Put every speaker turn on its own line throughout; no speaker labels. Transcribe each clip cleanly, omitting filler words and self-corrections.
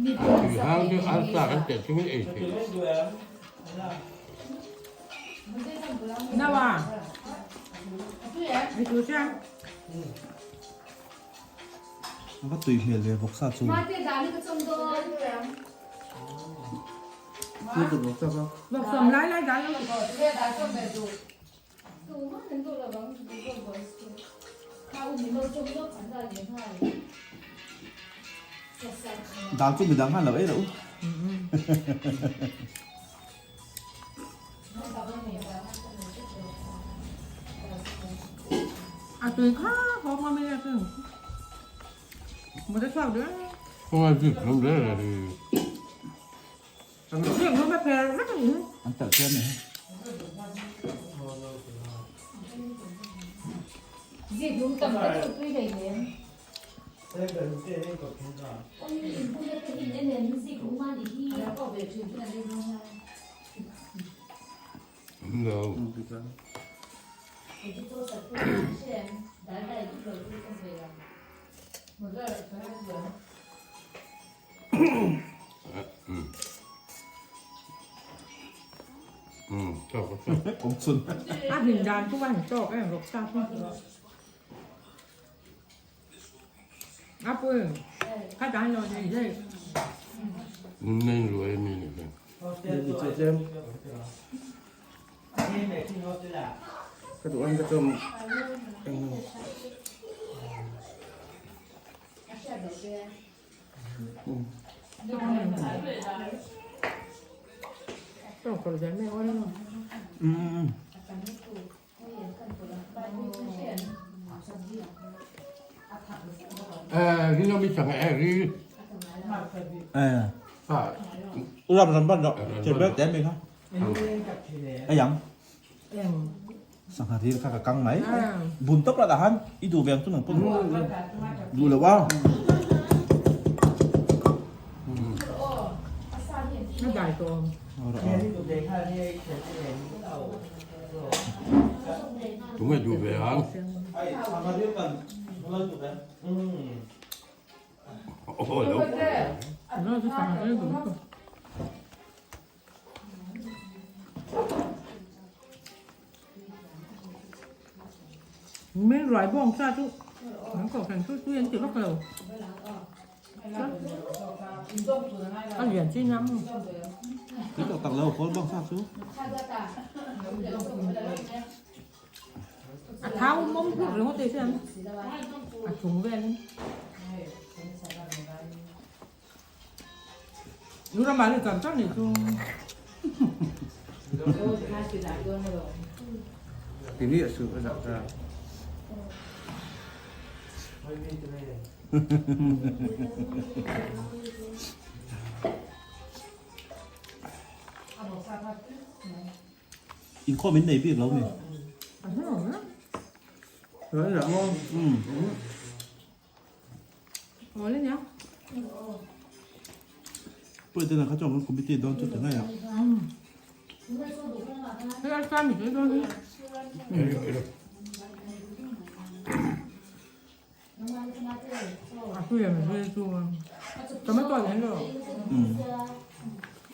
Tui hang chu arsa kan telh chungin ei theih.
Nawa. Ei tur chiang.
A va tui hmel ve vawksa chu.
Vawksawm lai lai dan lo.
Dal chu midang khan lo ei loh.
A tui kha ho ma me chu. Mo te chhuak de.
Không ai biết không đấy là
An telh chiam ni.
No.
Awm chhun.
A hlim dan chu a han tawk em vawk sa chu. A pui kha dan lo nei hlei.
Mun nei ruai mi ni kha.
Ka duh ang ka chawm eng. Ram ram ban rawh thil ber te mai kha a yang sangha ril kha ka kang mai bun tawp lah tah khan i duh ve ang chu nang pawn duh lo a.
Tunge duh ve ang.
Min ruai bawng sa chu an kohhran chu tui an ti vak lo. A lian chi nam.
Tui tak tak lo kawl bawng sa chu.
A thau mawm hluk ringawt te hian a chung vel in. Nu ram ah ni chan chan ni chu.
Tini a su a zah ta.
Inkhawm in nei bik lo mi. Pawih te kha chuan kan committee dawn chu ti mai a.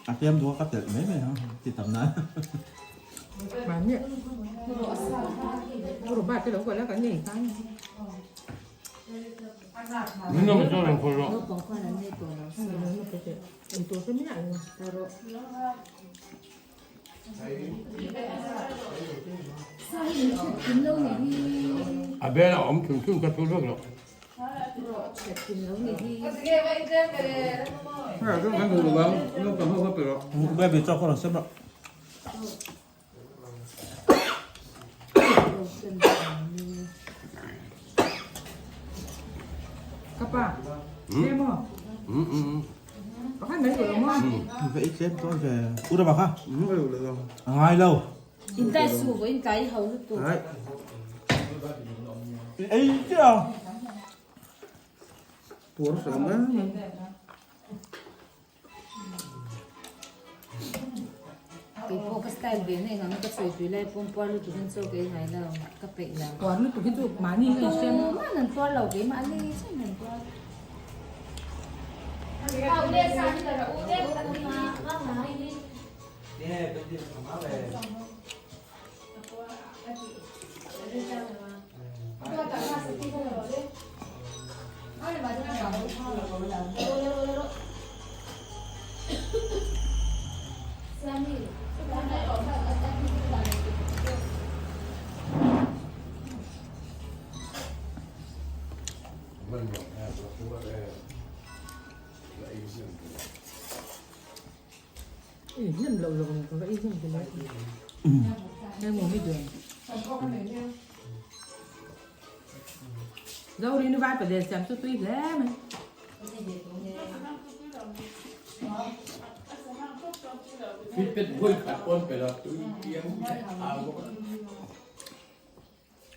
A fiam duh a ka telh mai mai a ti tam nan.
A bel a awm chhun chhun ka thu vek lo.
Baby chaw kha rawn sem rawh.
Ka pa, tlem aw. Pakhat mai duh lo maw?
Ve i tlem tawn ve. U Rama kha? A ngai lo.
In tlai su vaw in tlai i ho lutuk.
Ei chiah a.
Puar sa mai.
Pawh ka style ve na eng ang ka sawi tui lai pawn puar lutuk in chaw ka ei ngai lo ka peih lo.
Puar lutuk hi chu mahni hi a hriat.
Tuman an tuar lo keimah ni chiah in an tuar.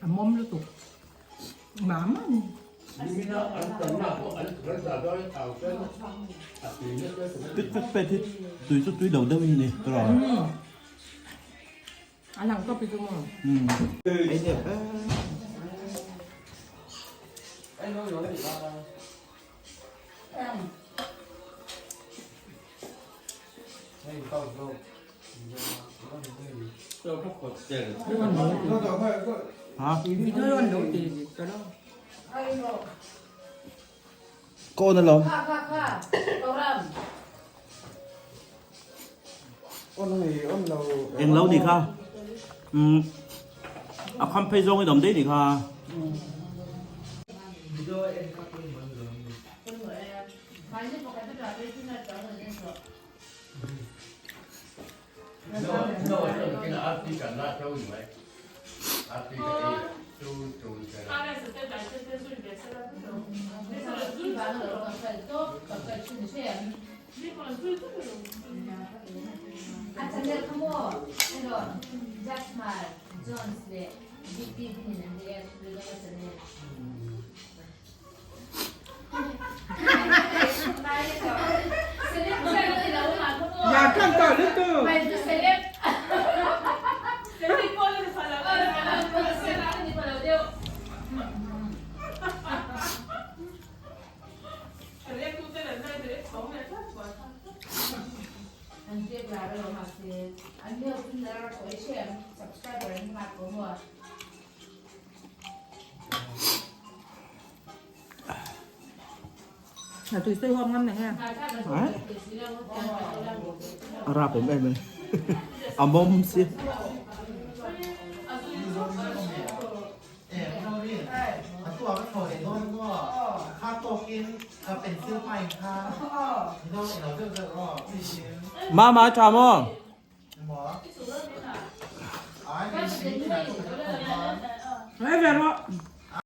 A mawm lutuk mah mah a ni.
Pit pet pet hi tui chu tui lo deuh hi ni tawh.
A lang tawp hi chu maw.
Ei nep e.
Kawn alawm. Englo ni kha. Umm a kham phei zawng in awm daih ni kha. A rap em em e. A mawm si. Mama a tha maw?
Ai ve rawh.